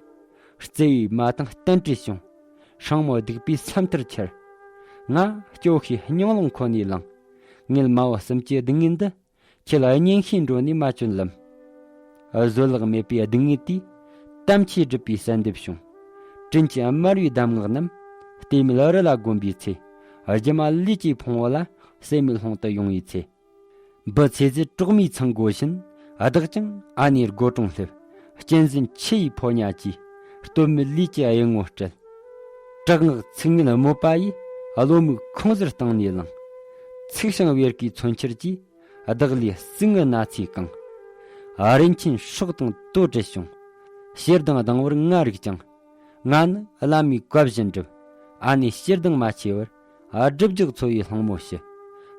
བརྩེ་བའི་མ་དང་བསྟན་བྲལ་བྱུང་། སྲིང་མོ་སྡིག་པའི་སེམས་ཐར་འཁྱེར། ང་སྐྱོ་ཤས་སྙིང་རླུང་ཁོ་ནས་ལངས། ངེད་མ་བུ་གསུམ་གྱི་སྡུག་བསྔལ་འདི། ཁྱེད་གཉེན་བཤེས་འགྲོ་ནས་མ་བྱོན་ལམ། བཟོད་གླགས་མེད་པའི་སྡུག་བསྔལ་དེས། དམ་ཆོས་སྒྲུབ་པའི་གསལ་འདེབས་བྱུང་། དྲིན་གྱི་དམར་བའི་གདམས་ངག་རྣམས། ལྟད་མོའི་རི་ལ་བསྒོམ་པའི་ཚེ། སྒྱུ་མ་ལུས་ཀྱི་ཕུང་བོ་ལ། སྲེད་མེད་ལྷུང་དུ་ཡོང་བའི་ཚེ། འབུ་ཚེ་ཟད་གྲོག་མའི་ཚང་སྒོ་བཞིན། བདག་ཀྱང་ཨ་ནེའི་སྒོ་དྲུང་སླེབས། གཅན་གཟན་ཆུ་ཡི་ཕོ་ཉ་གྱིས། སྟོད་སྨད་ལུས་ཀྱི་གཡུལ་ངོ་སྤྲད། དྲག་སྔགས་ཚིག་ངན་དམོད་པ་ཡིས། བློ་མིག་ཁོང་ཟུར་བཏང་ནས་ལངས། ཚིག་ཤིང་བེར་ཀའི་མཚོན་ཆར་གྱིས། བདག་ལུས་ཟུག་རྔུ་ན་ཚས་གང་། རིན་ཆེན་སྲོག་དང་དོ་བྲལ་བྱུང་། ཞེ་སྡང་སྡང་བར་ང་རིག་ཀྱང་། ང་ནི་བླ་མའི་བཀའ་བཞིན་བསྒྲུབ། ཨ་ནེ་ཞེ་སྡང་མ་ཆེ་བར། སྒྲུབ་རྒྱགས་འཚོ་བའི་སློང་མོ་ཞུ།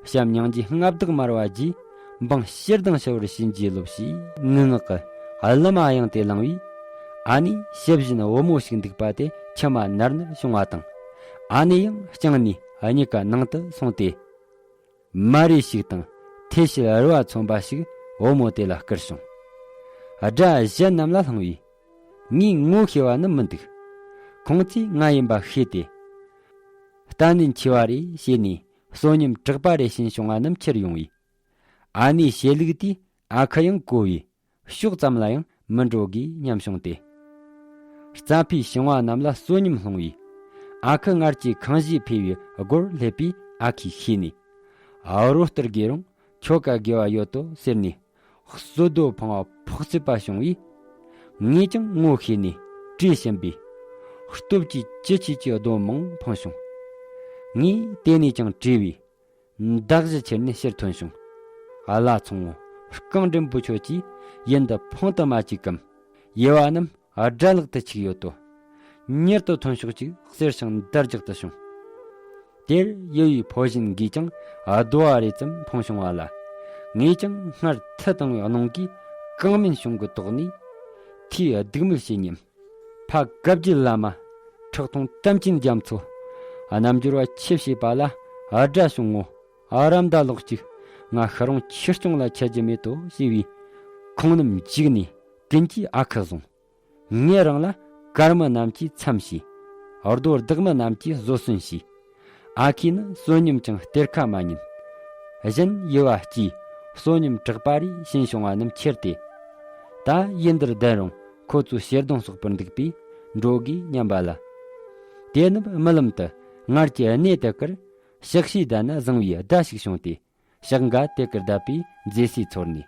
བྱམས་སྙིང་རྗེའི་མངའ་བདག་མར་བ་རྗེས། འབངས་ཕྱིར་ལྡང་ཞུ་བར་བྱིན་གྱིས་རློབས་ཞེས་ངུ་ངག་གི་གླུ་མ་དབྱངས་དེ་བླངས་པས། ཨ་ནེ་ཞབས་བཞིན་བུ་མོ་ཞིག་འདུག་པ་དེ་མཆི་མ་ནར་ནར་བྱུང་བ་དང་། ཨ་ནེ་ཡང་བསྐྱངས་ནས་གཉིད་ཀ་ནང་དུ་སོང་སྟེ། མ་རེ་ཞིག་དང་ཐེ་ཤིལ་རུ་བ་མཚོན་པ་ཞིག་བུ་མོ་དེ་ལ་བསྐུར་བྱུང་། དགྲ་གཞན་རྣམས་ལ་བསླངས་པས། ངས་ངོ་ཤེས་པ་ནི་མི་འདུག་ཁོང་ཚོས་ང་ཡིན་པ་ཤེས་ཏེ། རྟ་ནན་ཆེ་བ་རེ་བྱས་ནས་བསོད་སྙོམས་དྲེགས་པ་རེ་བྱིན་བྱུང་བ་རྣམས་ཁྱེར་ཡོང་བས། ཨ་ནེའི་བྱེད་ལུགས་དེས་ཨ་ཁུ་ཡང་གོ་བས། ཕྱོགས་ཙམ་ལ་ཡང་མི་འགྲོ་དགོས་སྙམ་བྱུང་སྟེ། རྩྭ་ཕུའི་ཞིང་བ་རྣམས་ལ་བསོད་སྙོམས་སློང་བས། ཨ་ཁུ་སྔར་གྱི་ཁང་བཞིས་ཕུལ་བའི་སྒོར་སླེབས་པས། ཨ་ཁུས་ཤེས་ནས། ཨ། རོ་ལྟར་དགོས་རུང་ཁྱོ་ག་དགོས་པ་ཡོད་དོ་ཟེར་ནས། གསོད་རྡོ་འཕང་བ་ཕོག་ཚུད་པ་བྱུང་བས། ངས་ཀྱང་ངོ་ཤེས་ནས་བྲོས་ཕྱིན་པས། སྟོབས་ཀྱིས་ཅི་ཆེ་ཀྱི་རྡོ་མང་འཕངས་བྱུང་། ངས་དེ་ནས་ཀྱང་བྲོས་པས། མདའ་གཞུ་ཁྱེར་ནས་ཕྱིར་ཐོན་བྱུང་། ཨ་ལ་ཚོང་ངོ་རྐང་འགྲེང་བུ་ཁྱོད་ཀྱིས་ཡུལ་འདི་ཕུང་དུ་མ་བཅུག་གམ། ཡུལ་བ་རྣམས་དགྲ་ལག་ཏུ་ཆུག་ཡོད་དོ། མྱུར་དུ་ཐོན་ཤོག་ཅིག་ཟེར་ཞིང་འདར་རྒྱག་ཏུ་བྱུང་། དེར་ཡུལ་བའི་ཕོ་གཞོན་འགས་ཀྱང་རྡོ་བ་རེ་ཙམ་འཕངས་བྱུང་བ་ལ། ངས་ཀྱང་སྔར་མཐུ་བཏང་བའི་གནོང་གིས་གང་མིན་བྱུང་གི་དོགས་ནས། མཐའི་སྡུག་མིག་བྱེད་སྙམ། ཕ་བཀའ་བརྒྱུད་བླ་མ་ཁྲག་འཐུང་དམ་ཅན་རྒྱ་མཚོ། རྣལ་འབྱོར་བ་ཆེ་བྱེད་པ་ལ་དགྲ་བྱུང་ངོ་། ཨ། རམ་ད་ལོག་ཅིག་ང་ཤི་རུང་ཆོས་སྐྱོང་ལ་ཆད་རྒྱུ་མེད་དོ་ཞེས་པས། ཁོང་རྣམས་འཇིགས་ནས་ཀུན་གྱིས་ཨ་ཁུ་བཟུང་། ངེད་རང་ལ་གར་མི་རྣམས་ཀྱིས་མཚམས་བྱས། རྡོ་བདག་མི་རྣམས་ཀྱིས་བཟོད་གསོལ་བྱས། ཨ་ཁུས་ནི་བསོད་སྙོམས་ཀྱང་གཏེར་ཁ་མ་ཉན། གཞན་ཡུལ་བ་སྐྱེས་བསོད་སྙོམས་དྲེགས་པ་རེ་བྱིན་བྱུང་བ་རྣམས་ཁྱེར་ཏེ། ད་ཡུལ་འདིར་བསྡད་རུང་ཁོ་ཚོའི་ཞེ་སྡང་གསོག་པར་འདུག་པས་འགྲོ་དགོས་སྙམ་པ་ལ། དེ་ནི་རྨི་ལམ་དུ་སྔར་གྱི་གནས་དེ་གར་ཞག་ཤས་བསྡད་ན་བཟང་བའི་བརྡ་ཞིག་བྱུང་སྟེ། ཞག་འགའ་དེ་གར་བསྡད་པས་མཛེས་སེ་ཚོར་ནས།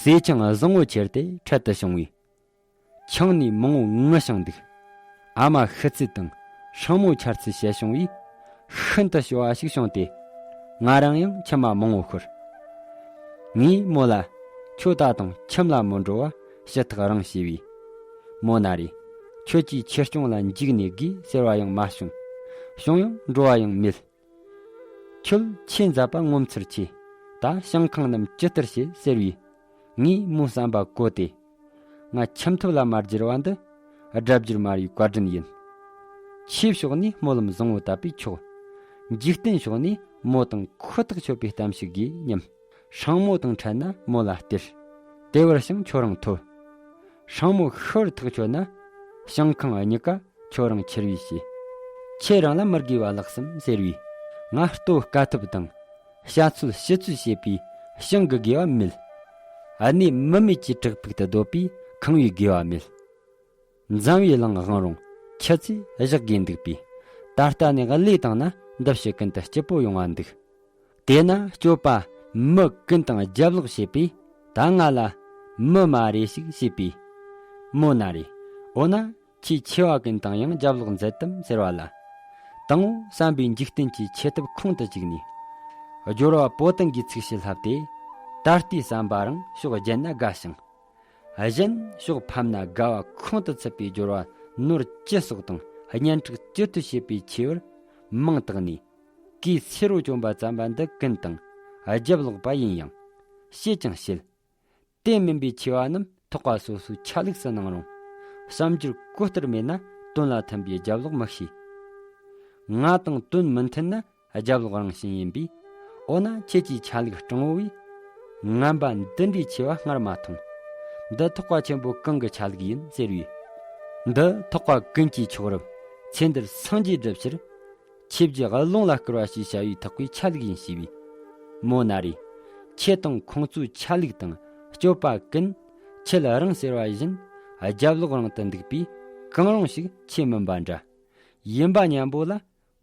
ཟས་ཆང་བཟང་བོ་ཁྱེར་ཏེ་འཕྲལ་དུ་བྱུང་བས། ཆང་ནས་མང་བོ་ངུ་ཞིང་འདུག་ཨ་མ་ཤི་ཚུལ་དང་སྲིང་མོ་འཕྱད་ཚུལ་བཤད་བྱུང་བས། ཤིན་ཏུ་སྐྱོ་བ་ཞིག་བྱུང་སྟེ། ང་རང་ཡང་མཆི་མ་མང་བོ་ཤོར། ངས་མོ་ལ། ཁྱོད་ད་དུང་ཁྱིམ་ལ་མི་འགྲོ་བ་ཞུ་ཐག་རིང་ཞེས་པས། མོ་ན་རེ། ཁྱོད་ཀྱིས་ཆོས་སྐྱོང་ལ་འཇིགས་ནས་དགོས་ཟེར་བ་ཡང་མ་བྱུང་། བྱུང་ཡང་འགྲོ་བ་ཡང་མེད། ཁྱོད་ཆོས་མཛད་པ་ངོ་མཚར་ཆེ། ད་ཞིང་ཁང་རྣམས་ཇི་ལྟར་བྱེད་ཟེར་བས། ངས་མོའི་བསམ་པ་གོ་སྟེ། ང་ཁྱིམ་ཐབ་ལ་མ་བསྒྱུར་བ་འདི་དགྲ་བསྒྱུར་མ་རིག་བཀའ་དྲིན་ཡིན། ཆོས་ཕྱོགས་ནས་སྨོན་ལམ་བཟང་བོ་བཏབ་པས་ཆོག་འཇིག་རྟེན་ཕྱོགས་ནས་མོ་དང་ཁོ་ཐག་ཆོད་པའི་གཏམ་ཞིག་དགོས་སྙམ། སྲིང་མོ་དང་འཕྲད་ན་མོ་ལ་སྟེར། དེ་བར་ཞིང་ཁྱོད་རང་ཐོབ། སྲིང་མོ་ཤི་བར་ཐག་ཆོད་ན། ཞིང་ཁང་གཉིས་ཀ་ཁྱོད་རང་ཁྱེར་བས་ཤེས། ཁྱེད་རང་ལ་མི་དགོས་པ་ལགས་སམ་ཟེར་བས། ང་ལྟོ་དཀའ་ཐུབ་དང་། བྱ་ཚོད་ཕྱི་ཚོད་བྱེད་པའི་ཞིང་གི་དགེ་བ་མེད། གནས་མི་མེད་ཀྱི་བྲག་ཕུག་ཏུ་སྡོད་པའི་ཁང་བའི་དགེ་བ་མེད། འཛམ་བུའི་གླིང་དབང་རུང་ཁྱི་ཚོས་བཞག་དགོས་འདུག་པས། ད་ལྟ་ནས་བློས་བཏང་ན་འདི་ཕྱི་ཀུན་ཏུ་སྐྱིད་པོ་ཡོང་བ་འདུག་དེས་ན་སྤྱོད་པ་མི་ཀུན་དང་རྒྱབ་ལོག་བྱེད་པས། ད་ང་ལ་མི་མ་རེ་ཞིག་བྱེད་པས། མོ་ན་རེ། འོ་ན་ཁྱོས་ཆེ་བ་ཀུན་དང་ཡང་རྒྱབ་ལོག་མཛད་དམ་ཟེར་བ་ལ། དང་པོ་བསམ་པའི་འཇིག་རྟེན་གྱི་ཆེ་ཐབས་ཁོང་དུ་བཅུག་ནས། སྦྱོར་བ་པོ་ཏི་འགོས་ཚིག་བཞི་ལྷབ་སྟེ། ད་ལྟའི་བསམ་པ་རང་ཕྱོགས་བརྒྱད་ན་དགའ་ཞིང་། གཞན་ཕྱོགས་ཕམ་ན་དགའ་བ་ཁོང་དུ་ཚུད་པའི་སྦྱོར་བ་ནོར་བཅུ་སོགས་དང་སྙན་གྲགས་ཇི་ལྟར་བྱེད་པའི་ཆེ་བར་མིང་བཏགས་ནས། གོས་སེར་པོ་གྱོན་པ་ཙམ་པ་འདི་ཀུན་དང་རྒྱབ་ལོག་པ་ཡིན་ཡང་། བྱེད་ཀྱང་བྱེད། དེ་མིན་པའི་ཆེ་བ་རྣམས་ཐོག་པ་སོ་སོའི་ཆ་ལུགས་སུ་གནང་རུང་། བསམ་སྦྱོར་གོ་ལྟར་མེད་ན་དོན་ལ་མཐུན་པའི་རྒྱབ་ལོག་མི་ཤེས། ང་དང་དོན་མི་མཐུན་ན་རྒྱབ་ལོག་རང་བཞིན་ཡིན་པས། འོ་ན་ཁྱེད་ཀྱི་ཆ་ལུགས་སྤྲང་བོ་བས། ངན་པ་འདི་འདྲའི་ཆེ་བ་སྔར་མ་མཐོང་། འདི་ཐེག་པ་ཆེན་པོ་གང་གི་ཆ་ལུགས་ཡིན་ཟེར་བས། འདི་ཐེག་པ་ཀུན་གྱི་མཆོག་རབ་ཚེ་འདིར་སངས་རྒྱས་སྒྲུབ་ཕྱིར། ཆོས་བརྒྱད་ཀློང་ལ་བསྐུར་བ་ཞེས་བྱ་བའི་ཐེག་པའི་ཆ་ལུགས་ཡིན་ཞེས་པས། མོ་ན་རེ། ཁྱེད་དང་ཁོང་ཚོའི་ཆ་ལུགས་དང་སྤྱོད་པ་ཀུན་ཁྱེད་རང་ཟེར་བ་བཞིན་རྒྱབ་ལོག་རང་དུ་འདུག་པས། གང་རུང་ཞིག་ཁྱེད་མིན་པ་འདྲ། ཡིན་པ་མཉམ་པོ་ལ་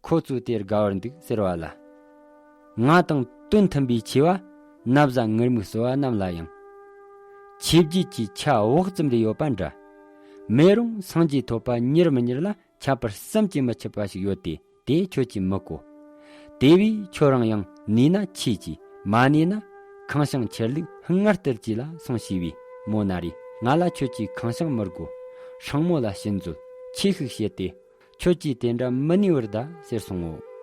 ཁོ་ཚོ་དེར་དགའ་བར་འདུག་ཟེར་བ་ལ། ང་དང་དོན་མཐུན་པའི་ཆེ་བ་ན་བཟའ་ངུར་སྨྲིག་གསོལ་བ་རྣམས་ལ་ཡང་། ཆོས་བརྒྱད་ཀྱི་ཆ་བོགས་ཙམ་རེ་ཡོད་པ་འདྲ། མེད་རུང་སངས་རྒྱས་ཐོབ་པ་མྱུར་མི་མྱུར་ལ་ཁྱད་པར་བསམ་གྱིས་མི་ཁྱབ་པ་ཞིག་ཡོད་དེ། དེ་ཁྱོད་ཀྱིས་མི་གོ། དེ་བས་ཁྱོད་རང་ཡང་ནུས་ན་ཆོས་གྱིས། མ་ནུས་ན་ཁང་བྱང་ཁྱེར་ལུགས་སྔར་ལྟར་གྱིས་ལ་སོང་ཞེས་པས། མོ་ན་རེ། ང་ལ་ཁྱོད་ཀྱི་ཁང་བྱང་མི་དགོ། སྲིང་མོ་ལ་བྱིན་མཛོད། ཆོས་ཤིག་བྱེད་དེ། ཁྱོད་ཀྱིས་དེ་འདྲ་མི་ནུས་པར་གདའ་ཟེར་སོང་ངོ་།